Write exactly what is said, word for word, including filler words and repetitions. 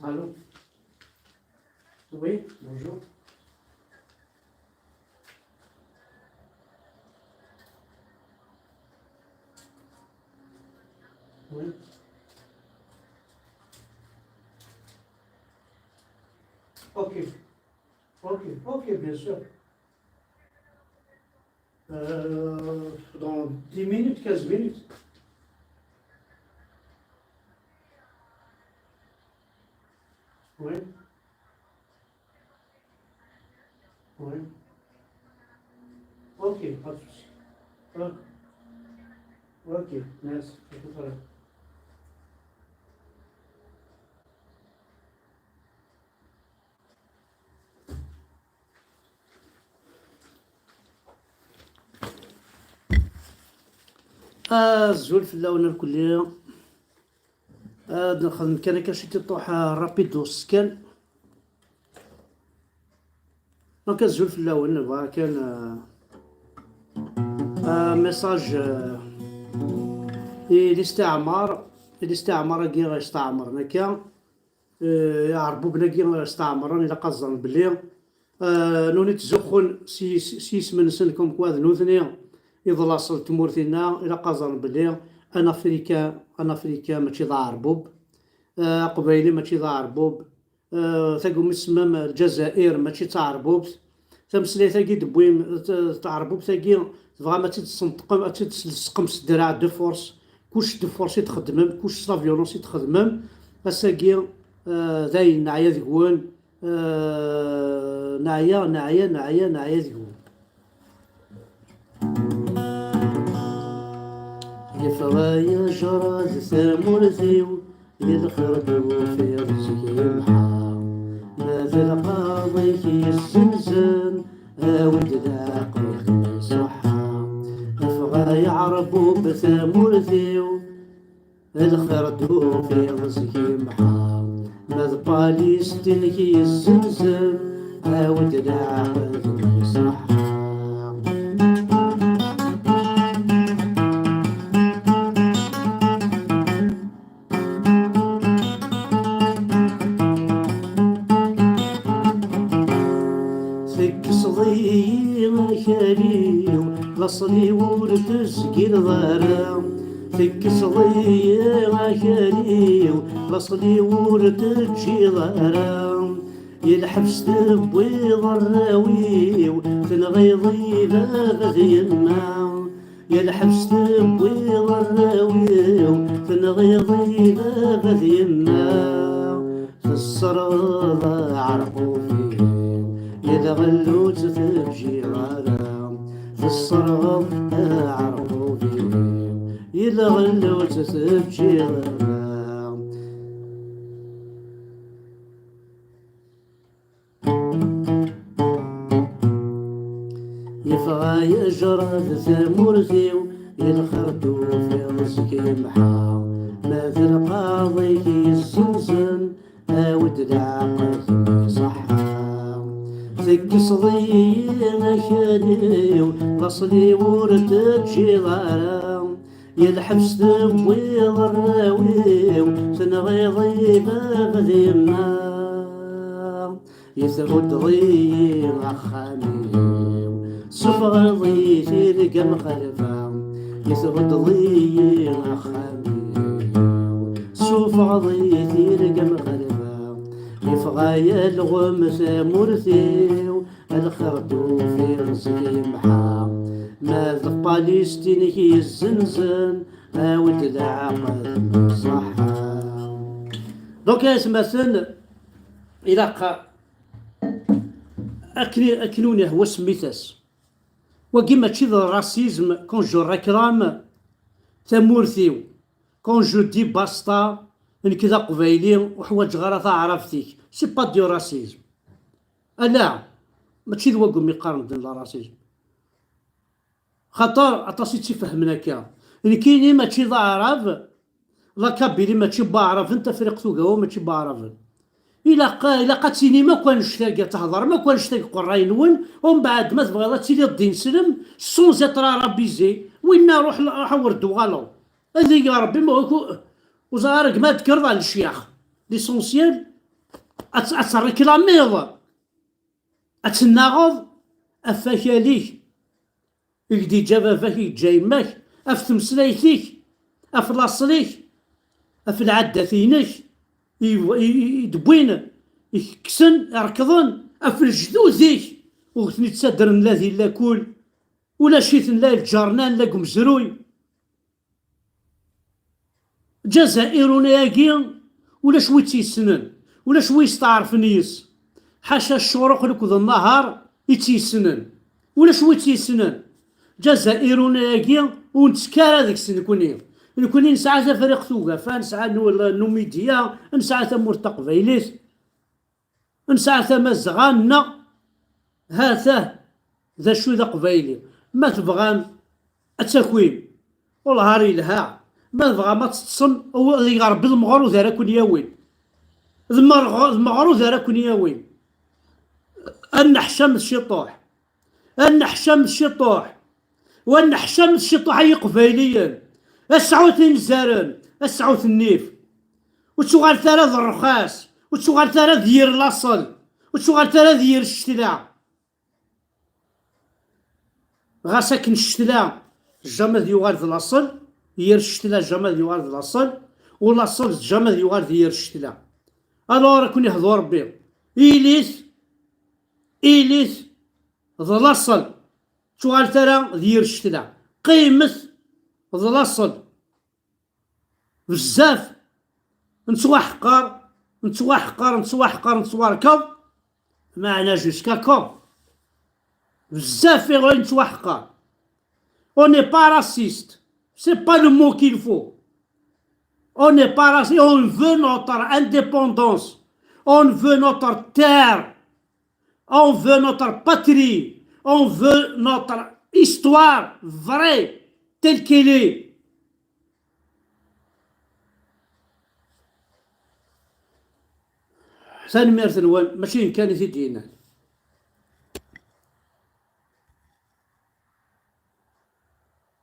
Allô? Oui, bonjour. Oui. Ok. Ok, ok, bien sûr. Euh, dans dix minutes, quinze minutes. Oui. Oui. Ok, pas de souci. Ok. Ok, merci. À tout à l'heure. Azul fell-awen irkelli. Ad nexdem kan akka ciṭiṭuḥ, ah, rapidos kan. Donc, azul fell-awen, nebɣa kan, ah, ah, message, ah, i listiɛmar, i listiɛmar-agi isteɛmren akka. Eh, iɛerbuben-agi steɛmren, ilaq ad ẓren belli, eh, nuni ttzuxxun s yis-, s yisem-nsen, comme quoi d nutni i d laṣel n tmurt-inna. Ilaq ad ẓren belli Anafrika, Anafrika mačči d aɛerbub, eh, Aqbayli mačči d aɛerbub, eh, tagumi tsemma Lǧazair mačči d taɛerbubt. Tameslayt-agi d-wwim, t-, taɛerbubt-agi, tebɣam ad tt-id-tessenṭqem, ad tt-id-tesleṣqem s ddreɛ de force. Kullec de force i txeddmem, kullec s la violence i txeddmem. Ass-agi, eh, dayen neɛya deg-wen, eh, neɛya, neɛya, neɛya, neɛya deg-wen. Yeffeɣ-iyi ccṛeɛ di tamurt-iw, i lxir d-tufiḍ seg yemḥa. Ma d lqaḍi-k yessenzen, awi-d leɛqel iṣeḥḥa. Ffeɣ ay aɛerbub tamurt-iw, lxir d-tufiḍ seg yemḥa. Ma d Palestin-k yessenzen, awi-d leɛqel iṣeḥḥa. Tekkseḍ-iyi akal-iw, laṣel-iw ur tezgileḍ ara. Tekkseḍ-iyi akal-iw, laṣel-iw ur teǧǧiḍ ara. I lḥebs tewwiḍ arraw-iw, tenɣiḍ-iyi baba d yemma. I lḥebs tewwiḍ arraw-iw, tenɣiḍ-iyi baba d yemma. Tesserɣeḍ aɛerqub-iw, i lɣella ur tt-teǧǧiḍ ara. Tesserɣeḍ aɛerqub-iw, i lɣella ur tt-teǧǧiḍ ara. Yeffeɣ-iyi ccṛeɛ di tamurt-iw, i lxir d-tufiḍ seg yemḥa. Ma d lqaḍi-k yessenzen, awi-d leɛqel iṣeḥḥa. Tekkseḍ-iyi akal-iw, laṣel-iw ur teǧǧiḍ ara. I lḥebs tewwiḍ arraw-iw, tenɣiḍ-iyi baba d yemma. I truddeḍ-iyi axxam-iw, sufɣeḍ-iyi tirga mxalfa. I truddeḍ-iyi axxam-iw, sufɣeḍ-iyi tirga mxalfa. Yeffeɣ-iyi alɣem tamurt-iw, lxir d-tufiḍ seg yemḥa. Ma d Palestin-ik yessenzen, awi-d leɛqel ṣeḥḥa. Donc, ay atmaten, ilaq akken, akken ur nehwa semmit-as. Wagi mačči d racisme, quand je réclame tamurt-iw, quand je dis basta, nekk d aqbayli, ur ḥwaǧeɣ ara taɛrabt-ik. C'est pas du racisme. Ala, mačči d wagumi qqaren din la racisme. Xaṭer aṭas i tt-ifehmen akka. Nekkini mačči d aɛrab, la Kabylie mačči n waɛraben, Tafriqt Ugawa mačči n waɛraben. Ilaq, ilaq ad tinim akk annect-agi, ad thedrem akk annect-agi qerray-nwen, umbeɛd ma tebɣiḍ ad tiliḍ d ineslem, sans être arabisé, Winna ruḥ, ruḥ awer d-tuɣaleḍ. Ad ig Ṛebbi ma ur ẓriɣ ara gma ad tekkreḍ ar lecyax. L'essentiel ad, ad terriklamiḍ, ad tennaɣeḍ ɣef wakal-ik i k-d-iǧǧa baba-k, i k-d-iǧǧa yemma-k, ɣef tmeslayt-ik, ɣef laṣel-ik, ɣef lɛaddat-inek i, i, i d-wwin, i k-kksen, rekḍen, ɣef lejdud-ik ur ten-ittaddren la di lakul, ulac-iten la lǧernan la deg umezruy. Ǧazairuna-agi ulac wi tt-yessnen, ulac wi yesteɛṛfen yes, ḥaca ccuruq akked nnahar i tt-yessnen, ulac wi tt-yessnen. Ǧazairuna-agi ur nettekk ara deg-s nekni. Nekni nesɛa Tafriqt Ugafa, nesɛa Nu-, Numidya, nesɛa Tamurt Taqbaylit. Nesɛa Tamazɣa-nneɣ, ha-t-ah d acu d aqbayli. Ma tebɣam ad takim, wellah ar yelha. Ma tebɣam ad teṭṭsem, ad ig Ṛebbi d meɣrud ara ken-yawin. D merɣ-, d meɣrud ara ken-yawin. Ad neḥcam d ciṭuḥ. Ad neḥcam d ciṭuḥ. Wa neḥcam d ciṭuḥ ay iqbayliyen. Ad sɛut inzaren, ad sɛut nnif. Ur ttuɣalet ara d ṛṛxas, ur ttuɣalet ara d yir laṣel, ur ttuɣalet ara d yir ccetla. Ɣas akken ccetla jamais ad yuɣal d laṣel, yir ccetla jamais ad yuɣal d laṣel, u laṣel jamais ad yuɣal d yir ccetla. Alors ad ken-ihdu Ṛebbi. Ilit, ilit d laṣel. Ttuɣalet ara d yir ccetla. Qqimet d laṣel. Bezzaf nettwaḥqer, nettwaḥqer, nettwaḥqer, nettwarkeḍ, meɛna jusqu'à quand? Bezzaf i nettwaḥqer. On n'est pas raciste. C'est pas le mot qu'il faut. On n'est pas raciste. On veut notre indépendance. On veut notre terre. On veut notre patrie. On veut notre histoire vraie, telle qu'elle est. Tanemmirt-nwen, mačči d nekk kan i t-id-yennan.